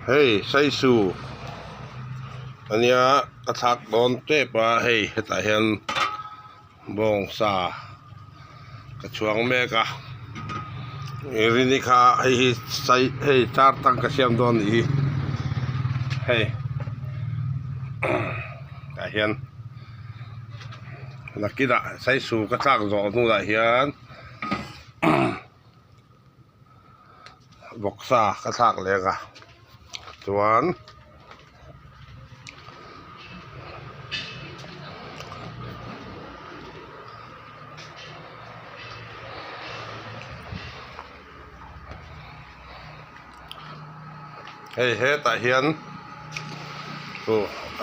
Hei saisu ania a thlak dawn tep a hei hetah hian bawngsa ka chhuang mek a rini kha hei hi sai hei char tang ka siam dawn anih hi hei tah hian nakinah saisu ka thlak zawh hnuah hian. Vawksa ka thlak leng a chuan hei hetah hian chu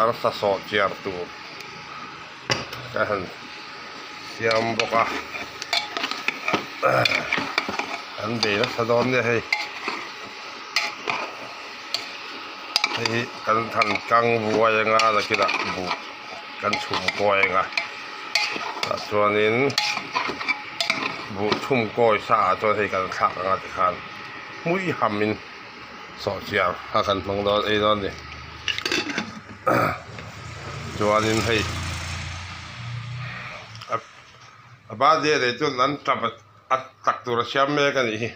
arsa sawh chiar tur ka han siam bawk a an bei nasa dawn nia hei hei hi kan han kang vuai anga nakinah buh kan chhum kawi anga tah chuanin buh chhum kawi sa ah chuan hei kan thlak anga tikhan hmui hamin sawhchiar kha kan hmang dawn ei dawn a ni chuanin hei a birthday leh chuan an tap a tak tur a siam mek a nih hi.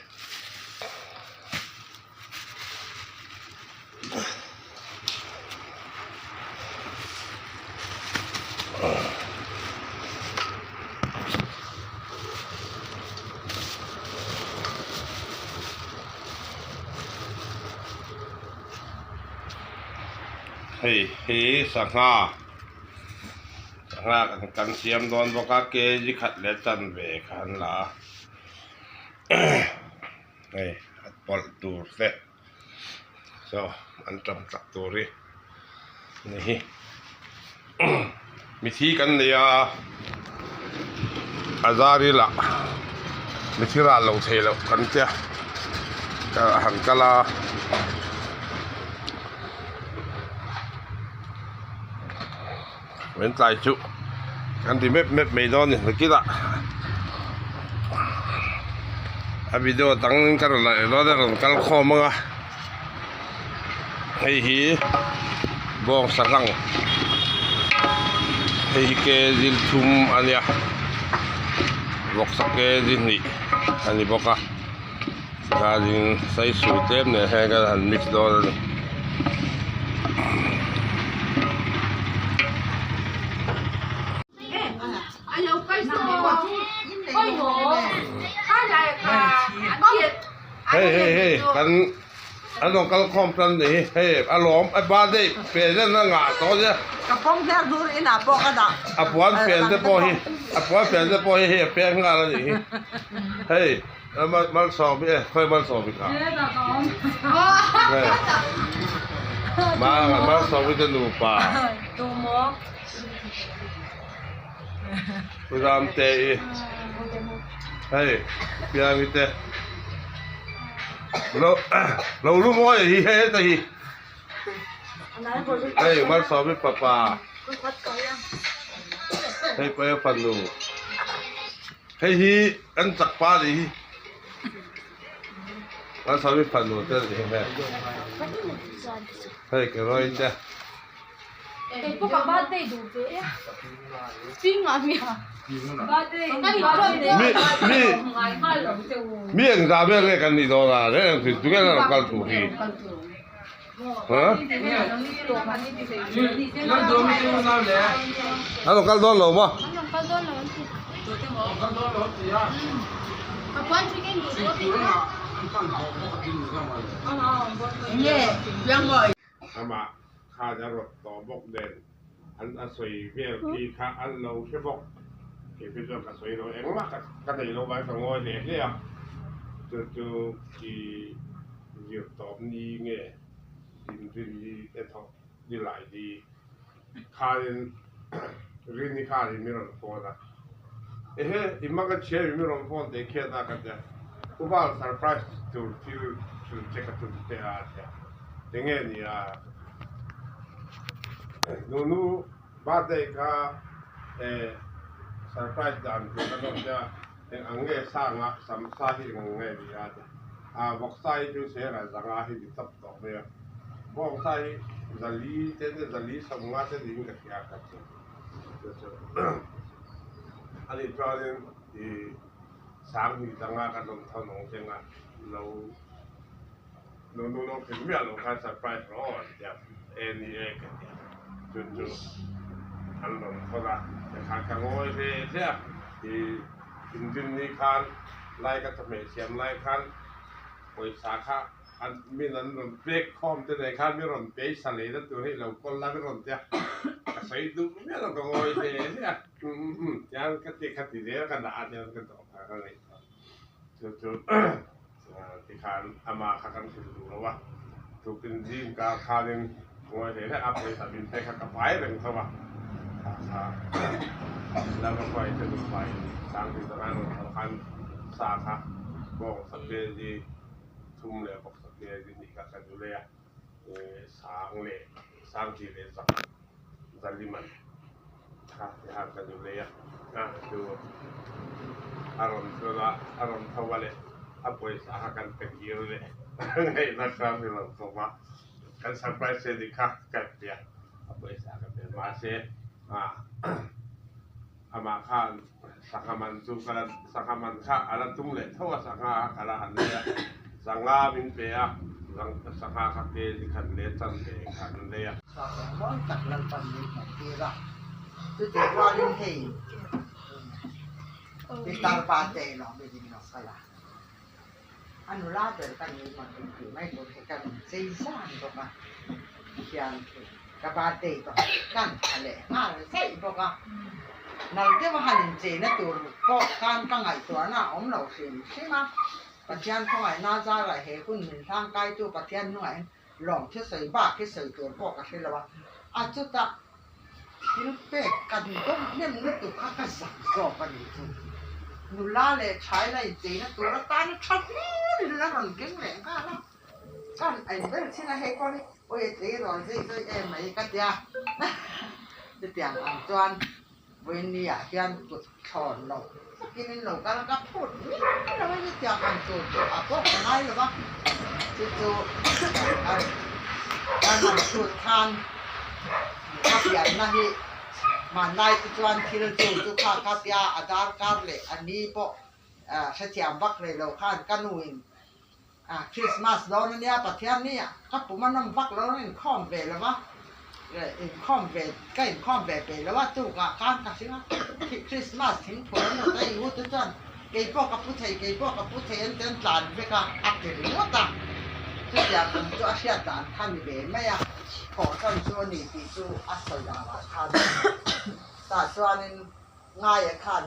Hei hi sangha sangha kan siam dawn bawk a kg khat leh chanve kha an la a hei a pawlh tur te saw an tam tak tur hi ni hi mithi kan nei a a zar ila mithi ral lo thei loh kan tia han kal a. Min tlai chu kan ti mep mep mai dawn a ni nakinah a video dang ka rawn la leh dawn a rawn kal khawm ang a hei hi bawng sahlang hei hi kg thum a nia vawksa kg hnih a ni bawk a chuanin saisu tlem nen hian kan han mix dawn a ni. Hei hei hei kan an rawn kal khawm tan ni hi hei a lawm a birthday pen a ngah tawh nia Ka pawm hliak dur inah pawh ka dah a puan fen te pawh hi a puan fen te pawh hi hei a peng nghal a nih hi hei Malsawmi e khawi Malsawmi kha hei Malsawmi te nupa Pu Ramte i hei Piangi te lo lo lu mawi hi hei heta hi hei Malsawmi fapa hei pawh a fanu. Hei hi kan chak pa nih hi kan sawi fanu te nih hi hei hei ke rawi te. Mi mi engzah vel nge kan nih dawn a reng reng thin tunge lo kal tur hi ha an lo kal dawn lo maw. Amah khan a rawt tawh bawk nen an a sawi vel khi kha an lo hre bawk. Kei phei chuan ka sawi lo engmah ka nei lo vai ka ngawi hle hle a, chu chu i zir tawp ni nge inrin ni te thawk ni lai ni khanin Rini khanin min rawn phone a, ehe i hma ka chhiar in min rawn phone teh khian a ka tia, U Val surprise tur thil thil che ka tum teh a a tia, enge ni a ka ti, nunu birthday kha eh surprise dan tur ka zawt che a, eng ang nge sang a sam sa hi eng ang nge ni a a tia, ah vawksa hi chu sera zanga hi ni tawp tawh mai a. Bawngsa hi 400 te 450 te niin ka hria ka ti. Chu chu a nih chuanin ih 2000 danga kan rawn thawn awng cheng a lo lo nu lo hrilh miah lo khan surprise rawh aw an tia e ni e ka ti a chu chu an rawn thawn a tikhan ka ngawi hle hle a ih inrinni khan lai ka chawhmeh siam lai khan pawisa kha An min an rawn pek khawm te nen khan min rawn peisa leina tur hi lo kawl la min rawn ti a, ka sawi duh miah lo ka ngawi hle hle a, umm umm umm tiang ka ti kha ti zel ka dah a tiang ka dawh kha ka ngaihtuah chu chu tikhan ama kha kan hrilh duh lo a, tukin zing kar khanin ngawi hle hle a pawisa min pek kha ka pai reng tho a, kha kha lama huai te nupa in sangti zanga rawn tho khan sa kha bawng sakhi thum leh bawk tak nge ni nih kha ka duh leh a, sang leh sang tih leh zak zaliman kha ti han ka duh leh a, a chu a rawn chuan a a rawn tho a leh a pawisa kha kan pe kir leh ngaihna kha a ni lo khawp a, kan surprise che nih kha ka ti a, a pawisa ka pe mahse ah amah khan sangha man chu ka la sangha man kha a la tum leh tho a sangha kha ka la han lei a zanga min pe a sangha kha ke ni khat leh chan ve kha an lei a. Chhuak mawi tak Lalpan min hmuh tir a, chutih rualin hei Pitar pa te erawh mi ding lo kal a, a nula ber ka ni maw tih mai tur hi ka rawn chei zan bawk a, thian ka birthday pakhat kan tha leh nghal zaih bawk a, nal deuha han incheina tur pawh khan ka ngaihtuahna a awm lo hrim hrim a, Pathian khawngaihna zarah he hun min hlangkaitu Pathian hnungah lawm thi sawi bak hi sawi tur pawh ka hre lo a, a chutah thil pek kan dawm hnem lutuk kha ka zak zawk a nih chu. Nula leh thaila incheina tur atana tha hlir in a rawn keng leh nghal a, chuan a inbel chin a hei pawh hi awi a tleirawl zai zai em mai ka tia chutiang ang chuan Vawiinni ah hian kut thlawn lo takin in lo kal a, ka phut miah lo a hetiang ang tur chu a pawh ka ngai lo va, chu chu kan han chhut khan ka pianna hi hmanlai te chuan thil chu chu kha kha tia a darkar leh a ni pawh hrethiam vak rei lo khan ka nu in Christmas dawn ania Pathian ni ah ka pum a nawm vak lo a inkhawm ve lo va, inkhawm ve ka inkhawm ve peih lo a tukah khan ka hring a, Christmas thingphur an rawt a i u te chuan keipawh ka pu thei keipawh ka pu thei an ti an tlan vek a a ti ringawt a, chutiang ang chu a hriat dan kha ni ve mai a, thawhtan chu a ni tih chu a sawi danah khan tah chuanin Ngaia khan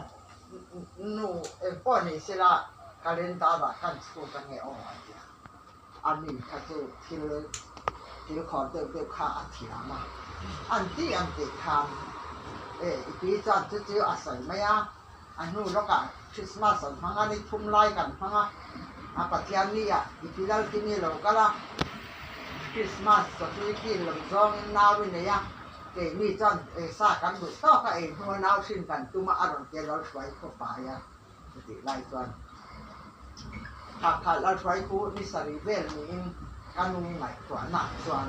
nu engpawh ni sela calendar ah khan chhut a nge aw a ti a, a mi kha chu thil thil khawr deuh deuh kha a thiam a, an ti an tih khan e i pi chuan chu chu a sawi mai a, a hnu lawkah Christmas an hmang a, ni thum lai kan hmang a, a Pathian ni ah i pi Lalkimi lo kal a, Christmas chawhlui kil lam zawngin nau i nei a. Keini chuan eisa kan duh tawk a, ei hnua nau hrin kan tum a, a rawn tia Lalhruai khaw pai a chutih lai chuan kha kha Lalhruai khu ni sarih vel niin ka nu ngaihtuahna chuan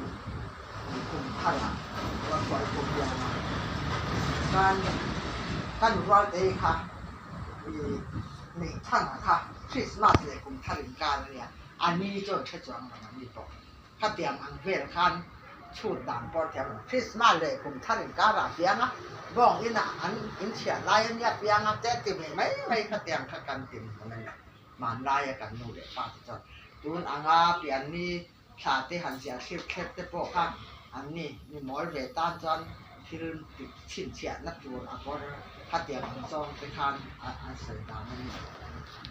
kum tharah Lalhruai khu piang a, chuan ka nu rualte hi kha ih neihthanga kha Christmas leh kum thar inkar a nia, a ni chuan hre chuang lo an ni bawk. Khatiang ang vel khan chhut dan pawh thiam lo. Krismas leh kum thar inkarah piang a, bawng inah an inchhiah lai a nia piang a, che ti ve mai mai khatiang kha kan tin hmun a ni. Hmanlaia kan nu leh pa te chuan tun anga pianni thla te han ziah hrip thlep te pawh kha an ni mi mawl ve tan chuan thil chhinchhiahna tur a kawr khatiang ang zawng te khan an sawi dan a ni.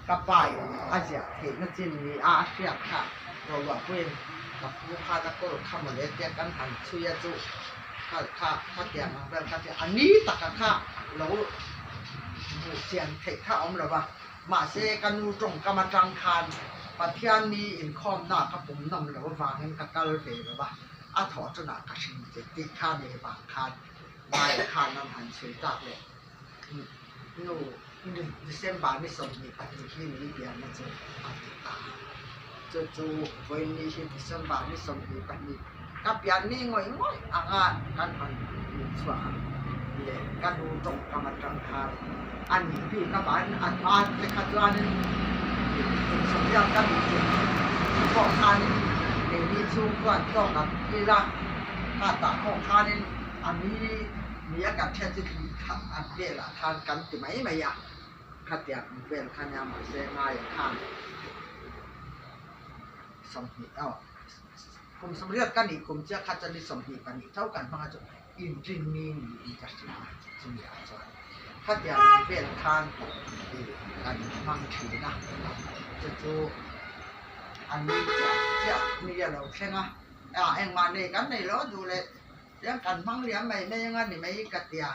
Ka pa in a ziah theihna chin ni a a hriat kha Roruahpuiin ka pu khan a kawl kha mawle tia kan han chhui a chu kha kha khatiang ang vel kha chu a ni taka kha lo hmuh chian theih kha a awm lo va, mahse ka nu tawngkam atang khan Pathian ni inkhawmna ka pum nawm lo avangin ka kal ve lo va, a thawh chunah ka hrim che tih kha nei vang khan Ngaia khan an han chhui tak leh nu December ni 22 hi ni pianna chu a ti ta. Chu chu vawiin ni hi December ni 22. Ka pian ni ngawih ngawih anga kan han inchhuah ang leh ka nu tawngkam atang khan a nih bik avangin a hma te kha chuanin insawmriat ka duh tum pawh khanin keini chhung chuan chaw kan kil a, kha tah pawh khanin a ni ni a kan hriat chu tih khat an velah khan kan ti mai mai a, khatiang ang vel kha nia mahse ngaiah khan 20 aw. Kum 80 ka nih kum chiah kha chuan ni 22 tho kan hmang a chu inrinni niin ka hria a, chumi ah chuan khatiang ang vel khan ih kan hmang thin a, chu chu a ni chiah chiah ni a lo thleng a, ah engmah nei kan nei lo duh leh tiang kan hmang liam mai mai anga ni mai ka tia,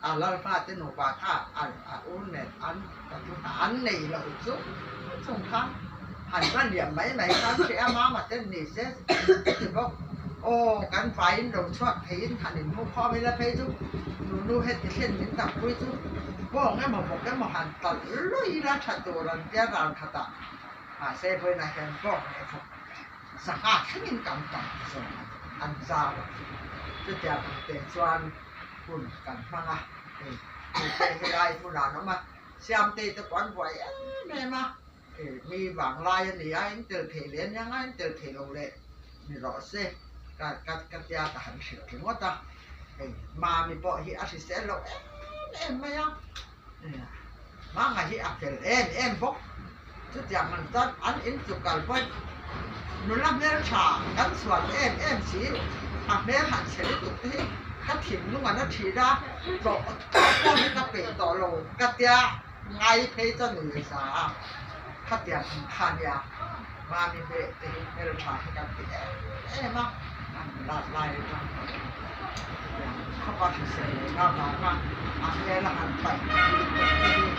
a lalpa te nupa kha a u nen an an nei loh chu chung khan han va liam mai mai khan hre a mama ten ni se ti bawk aw kan vaiin lo chhuak theiin han inhmu khawm ila phei chu nunu heti thlen min tak pui chu bawng emaw bawk emaw han talh luih ila tha tur an tia ral khatah mahse vawiinah hian bawng leh vawk sangha thlengin kan tam zawk an zar a chutiang ang te chuan. hun kan hmang a, hei tute helai hmunah an awm a, Siamtei te pawh an buai em em a, mi vanglai a ni a, in tel thei leh ania nga in tel thei lo leh ni rawh se ka ka ka tia ka han hrilh ringawt a, hei Mami pawh hi a hrisel lo em em mai a, Manga hi a fel em em bawk, chutiang ang chuan an inchuk kal pawhin nula hmeltha kan chhuan em em si, a hmel han chhe lutuk te hi ka thinlung a na thin a, tlawh pawh hi ka peih tawh lo ka tia ngai phei chuan nui za a, khatiang ang kha nia Mami hmeh te hi hmeltha hi kan ti em em a, an lat lai atang chutiang khawp a hrisel leh na vanga a hmel a han paih lutuk te hi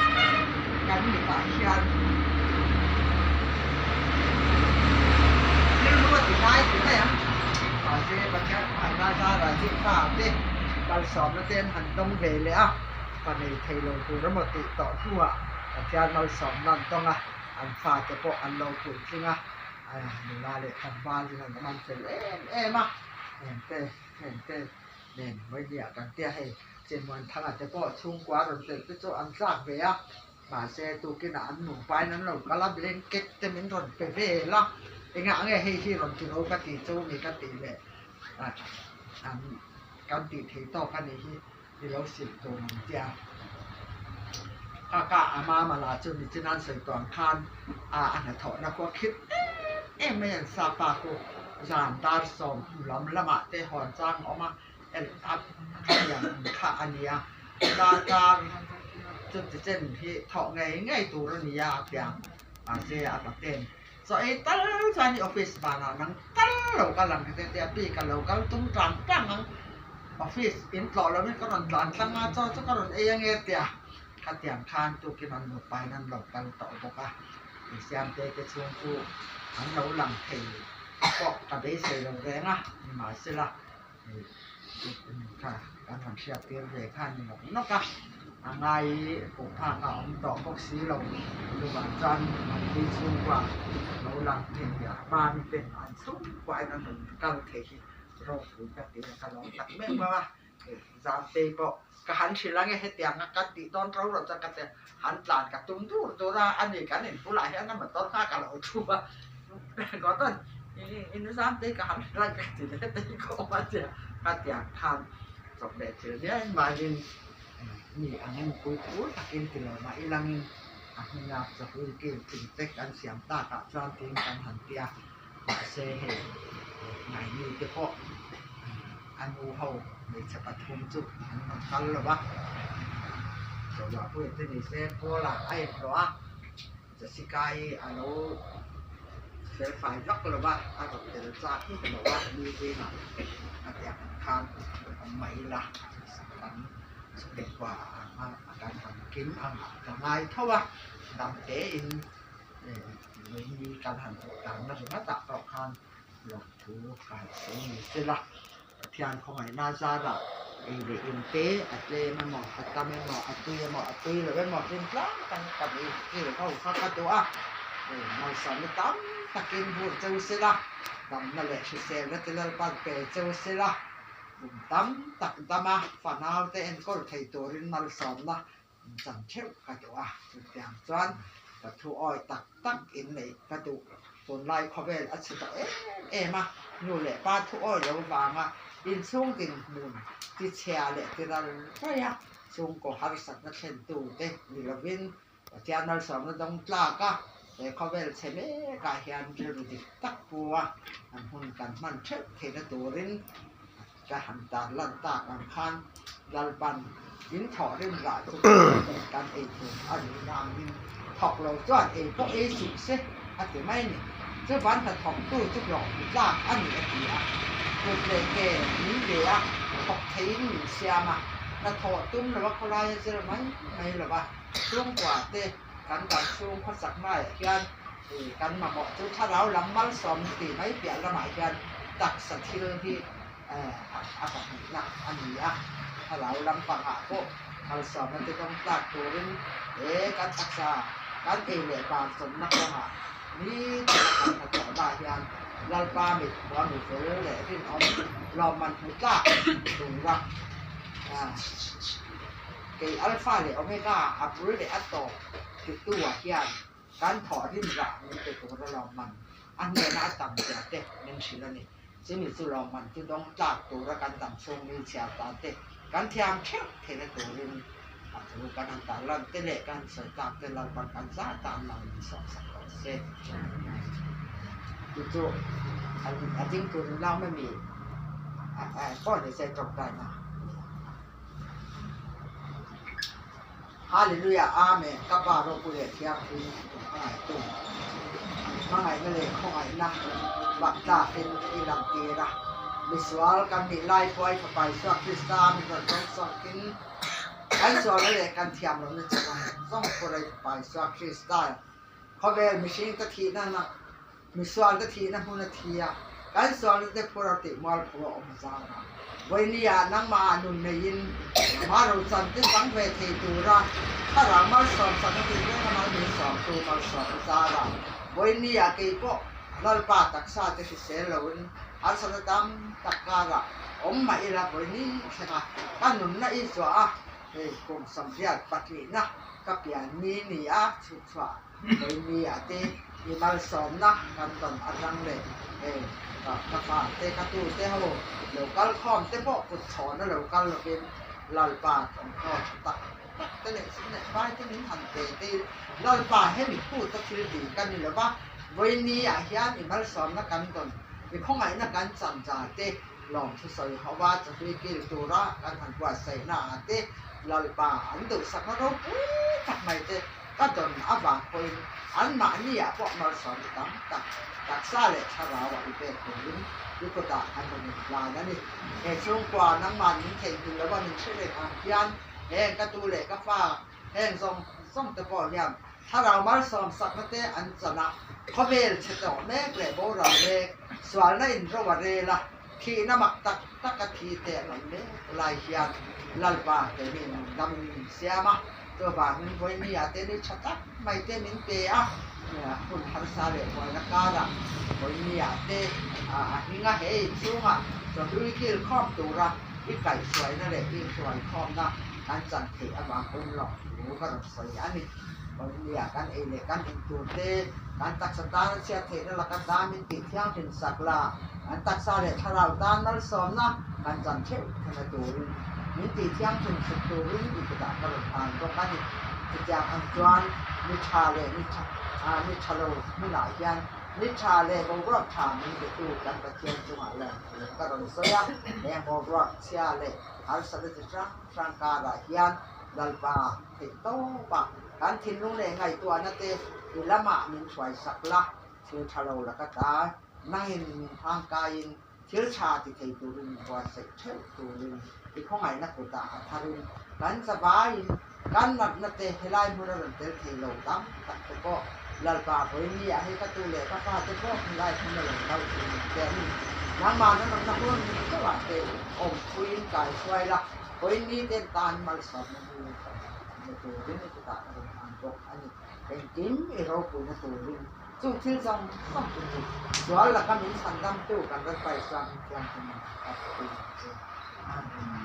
kan mitah hian rilru a ti ngai ti mai ang. Mahse Pathian hmangaihna zarah hi fa te malsawmna te an han dawng ve leh a, fa nei thei lo tur emaw tih tawh hnuah Pathian malsawmna an dawng a, an fate pawh an lo puitling a, nula leh tlangval in an awm an fel em em a, hengte hengte nen vawinia kan tia hei Chenmuanthanga te pawh chhungkua rawn telh te chu an tlak ve a, mahse tukinah an nupain an lo kal a, blanket te min rawn pe vel a, engah nge hei hi rawn ti ro ka tih chu mi ka tih leh an kan tih thei tawk a nih hi. I lo silh tur ang tia. Ka ka a mama lah chu nichin an sawi tawh ang khan a a hnathawhna khu a khirh em em mai an sa pa khu zan dar 10 lam lamah te hawn chang a awm a el a khatiang ang kha a nia darkar chuti chen hi thawh ngei ngei tur a nia a piang mahse a paten chaw ei tal chuan i office banah nang tal lo kal ang ti tia bike a lo kal tum tang tang ang. Office in tlawh lovin ka rawn tlan tlang a, chaw chu ka rawn ei ange tia khatiang khan tukin an nupain an lo kal tawh bawk a, Siamte te chhung chu an lo lang thei pawh ka beisei lo reng a, nimahsela kha kan han hriat tir ve kha a ni nawk nawk a, a ngai pawh phak a awm tawh bawk si lo, chuvang chuan an chhungkua lo lang thei a, Mami ten an chhungkuain an rawn kal thei hi. Ropui ka ti a, ka lo tak meuh meuh a, Zamtei pawh ka han hrilh ange hetiang a ka tih dawn ro ro chuan ka ti a, han tlan ka tum dur dur a, ani kan in bulah hian a motor kha ka lo thu a, Gordon in Zamtei ka han hrilh ange ka ti leh tei ka awm a tia, ka tiang khan chawp leh thil viau mahni mi ang in pui phur takin ti lo mah ilangin a hminga chawhul kil thing te kan siam takah chuan tiin kan han ti a. Mahse hei Naini te pawh a nu ho hmeichhe pathum chu an rawn kal lo va, Chawlhpuia te ni se Paula a inhlawh a, Jessica-i a lo fel fai vak lo va, a rawn tel chak lo va, mi zingah a tiang ang khan awm mah ila kan chhungkua ang a kan han kim ang ah ka ngai tho a, dam tein. Ni kan han hmuh dan na ringawt ah pawh khan lawmthu ka han sawi ni sela, Pathian khawngaihna zarah ei leh in te a tlem emaw a tam emaw a tui emaw a tui lo emaw hlim tlang kan kan ei kil ho kha ka duh a, malsawmna tam takin vur cheu sela. Damna leh hriselna te Lalpan pe cheu sela, kum tam tak dama fanaute enkawl thei turin malsawmna chan theuh ka duh a. Chutiang chuan ka thu awi tak tak inneih ka duh. Tunlai khawvel a chhe tawh em em a, nu leh pa thu awi lo vanga inchhung dinhmun tichhia leh tiral raih a, chhungkaw harsatna thlentu te ni lovin Pathian malsawmna dawng tlak a, he khawvel chhe mekah hian rilru dik tak pu a, an hun kan hman theuh theihna turin ka han tar lan tak ang khan Lalpan in thawh rim rah chu kan ei tur a nih na angin thawk lo chuan ei pawh ei suh se a ti mai a ni. Chuvan hnathawktu chu hlawh hmu tlak a ni a ti a, kut leh ke min ve a, thawk theiin min siam a, hnathawh tum lova khawlai a zir mai mai lo va. Chhungkua te kan dam chhung khawsak hmaiah hian kan mamawh chu thlarau lam malsawm tih mai piah lamah hian taksa thil hi a pahnihna a ni a. Thlarau lam pangah pawh malsawmna te dawng tlak turin he kan taksa kan ei leh bar chawmna kawngah nitin a kan hnathawhna hian Lalpa mit hmuh a mi fel leh rinawm lawmman hmu tlak tura Kei Alpha leh Omega, a bul leh a tawp titu-ah hian kan thawh rim rah min pe tur a lawmman a hnena a tam zia te min hrilh a ni. Chumi chu lawmman chu dawng tlak tura kan dam chhung mi chhiar tan te kan thiam theuh theihna turin a thu kan han tar lan te leh kan sawi tlak te Lalpan kan zah tan lo min sawm sak tawh se. Chu chu a ding turin lam ami pawh ni se tawngtaina. Hallelujah Amen ka pa ropui leh thianghlim hmangaihtu hmangaihna leh khawngaihna bak tlakin i lantir a misual kan nih lai pawh i fapa Isua Krista min rawn dawng sawkin kan sualna leh kan thiam lohna che zawng zawng phur a i fapa Isua Krista khawvel mihring te thihna na Misual te thihna hmun a thi a, kan sualna te phur a tih mualphu a awm zan a. Vawinia nangmah ah nun neiin nangmah rochan te chang ve thei tura thlarau malsawm sakna tih reng a mal min sawmtu malsawm a zar a. Vawinia kei pawh Lalpa taksa te hrisel loin harsatna tam tak karah awm mah ila vawini thlenga ka nunna i zuah a, hei kum 82na ka pian ni ni a chhukchhuah Vawinia te i malsawmna kan tawn atang leh hei ka fa te ka tu te ho lo kal khawm te pawh kut chhawna lo kal lovin Lalpa thawmhnaw tha tak tak te leh sum leh vai te min han pe te i Lalpa hemi phut a thil ti ka ni lova Vawinia hian i malsawmna kan tawn i khawngaihna kan chan za te lawmthu sawi ho a chahlui kil tura kan han buatsaihna ah te Lalpa an duhsakna ropui tak mai te Ka dawn avang pawhin anmahniah pawh malsawmna tam tak taksa leh thlarauah i pek turin i kutah an rawn inhlan a ni. He chhungkua nangmah min theihnghilh lova min hre reng ang hian heng ka tu leh ka fa heng zawng zawng te pawh hian thlarau malsawm sakna te an chan a, khawvel chhe tawh mek leh boral mek, sualna inro a rel a, thihna mak tak tak a thi te an awm mek lai hian Lalpa keini nungdamin min siam a. Chuvangin vawinia te ni tha tak mai te min pe a, hun harsa leh buaina karah vawinia te a hming a he inchhungah chawhlui kil khawm tura i kaihhruaina leh i hruaikhawmna kan chan theih avang pawhin lawk thu ka rawn sawi a ni. Vawinia kan ei leh kan in tur te, kan taksa tana chhiat theihna laka ta min tih thianghlim sak la, kan taksa leh thlarau tan malsawmna kan chan theuh thena turin min tih thianghlim sak turin i kutah ka rawn hlan bawk a ni. Chutiang ang chuan ni tha leh ni tha ni tha lo hmunah hian ni tha leh boruak tha min petu kan Pathian chungah lawmthu ka rawn sawi a, heng boruak chhia leh harsatna chi hrang hrang karah hian Lalpa theih tawp a, kan thinlung leh ngaihtuahna te i lamah min hruai sak la, thil tha lo laka ta nangin min hangkaiin thil tha ti thei turin min buatsaih theuh turin i khawngaihna kutah a tharin kan zavaiin kan natna te helai hmun a rawn tel thei lo tam tak te pawh Lalpa vawiin ah hei ka tu leh ka fa te pawh helai hmun a rawn kal thin te an ni. Nangmah na nawmna hun theuhah te awmpuiin kai hruai la, vawiin ni ten tan malsawmna ni na turin i kutah ka rawn hlan bawk a ni. Engkim i ropuina turin. Chung thil zawng zawng chu ni sual laka min chhandamtu kan Lalpa Isua hming thianghlimin ka pui ang che. Amen.